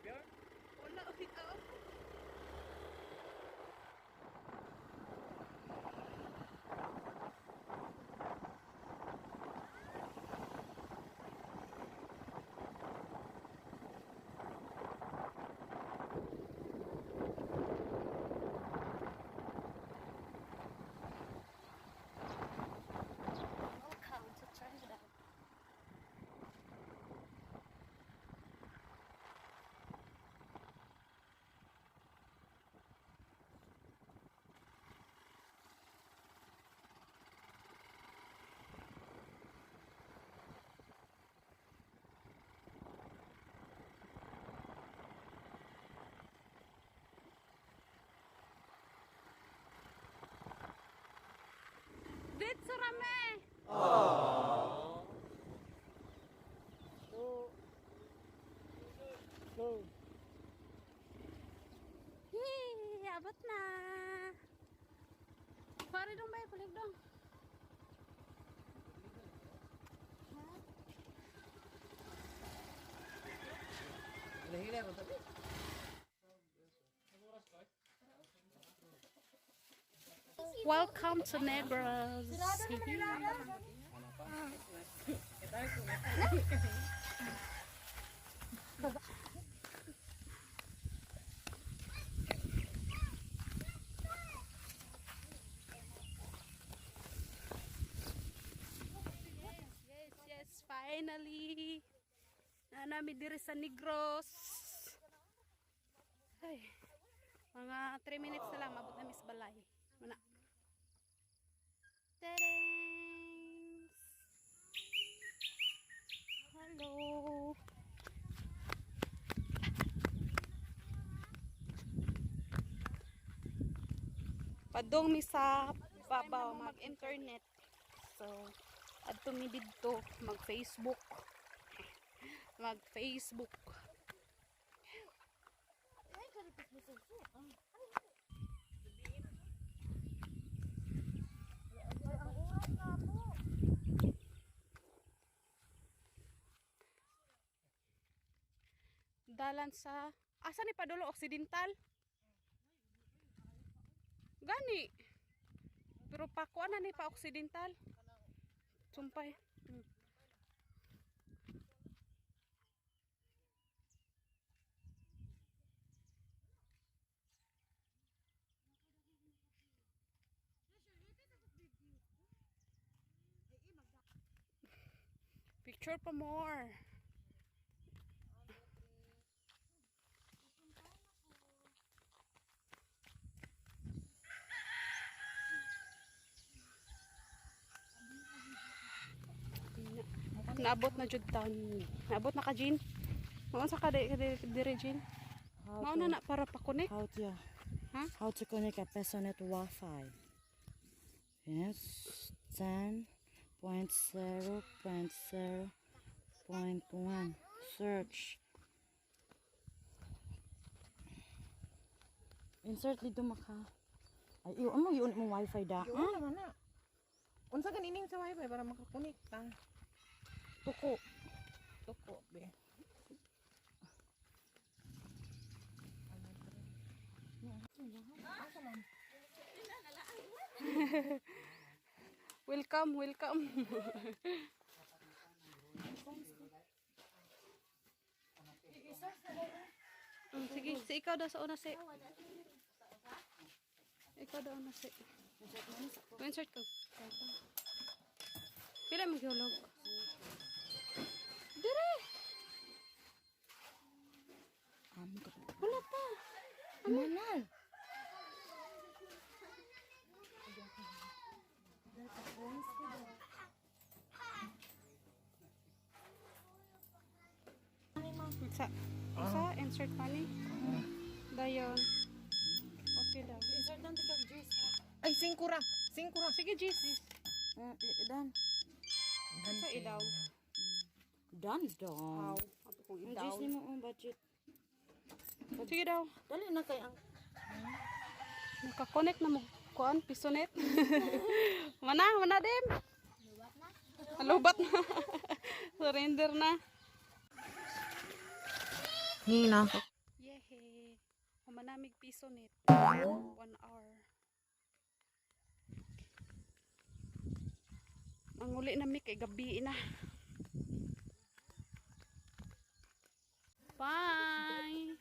Wala, ulit ako. Welcome to Trinidad. Dito rame. Go. Hey, abot na. Pare dong bay, pulig dong. Welcome to Negros. Yes, finally. Na nami diri sa Negros. Ay. Mga 3 minutes na lang mabot na sa balay. Muna. Tadang! Hello. Padong mi sa babaw mag-internet. So, adto mi didto mag-Facebook. Mag-Facebook. Dalan sa asa ni padulo, Occidental? Gani. Pero pakuan na ni pa Occidental. Sumpay. Picture pa more. Naabot na jud taon. Naabot na ka, Jean. Maun sa ka dire, Jean. How Mao to, na na para pa-connect. How to, Huh? How to connect a PESONet Wi-Fi. Yes, 10.0.0.1. Search. Insert dito maka. Ay, iyo mo yun mo wifi da. Yun naman na. Unsa ganining sa wifi para makakonekta? Tuko. Tuko be. Asa man? Welcome, welcome. Sige, si ikaw daw sa una si. Ikaw daw una si. Insert ko. Pila mo gihulog? Dire. Amo ka. Wala pa. Manal. Sa insert money. Dayon. Okay daw. Insert lang ka Jis. Ay, 5 ra. 5 ra. Sige, Jis. Dan. Sa idaw. Dan daw. Aw, ato kong Ang idaw. Jis nimo ang budget. Sige daw. Dali na kay ang Nakakonect na mo. Kuan, pisonet. Mana, mana din. Lubat na. Surrender na. Hina. namig pisonet. 1 hour. Manguli na mi kay gabi na. Bye.